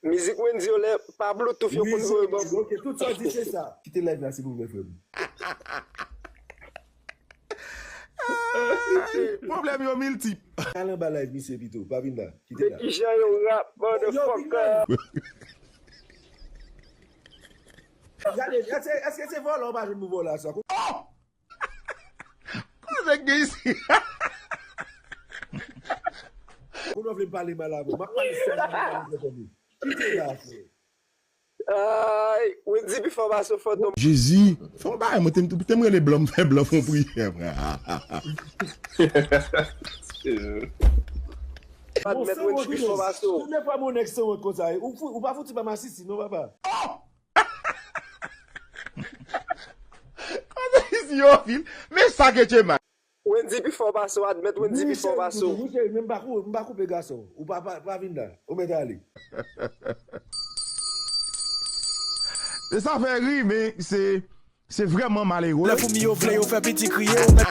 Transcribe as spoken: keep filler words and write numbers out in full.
Mizik Wendy yo lè pa Bluetooth yo konn voye ban. Ok, tout sa w di se sa. Kite live la silvouplè frè m. Pwoblèm yo miltip. Al anba live misye pito, pa vin la. Kite la. Kijan yo rap motherfucker. Gade, èske, èske se vòlò ou pa jwenn pou vòlò sa? Kote gen isi? Kounye w vle m pale mal avè w. M ap pale sèlman pou pale frè m. Kite la frè. Ay, Wendy pi fò pase fantom. Jezi, fè yon bagay, mwen te m te m rele blan, m fè blan fè yon priyè, frè. Admèt Wendy pi fò pase w. Tout lè fwa mon nèg sanwont konsa, ou, fou- ou pa fouti pa masisi non papa. Kote isi yo vin? Men sa ke Chema. Wendy pi fò pase w, admèt Wendy pi fò pase w. Wi cheri, men m pa kou- m pa koupe gason. Ou pa, pa, pa vin la. Ou mèt ale. E sa fè ri, men se se vrèman malere. Lè foumi yo vle yo fè piti kriye, ou mèt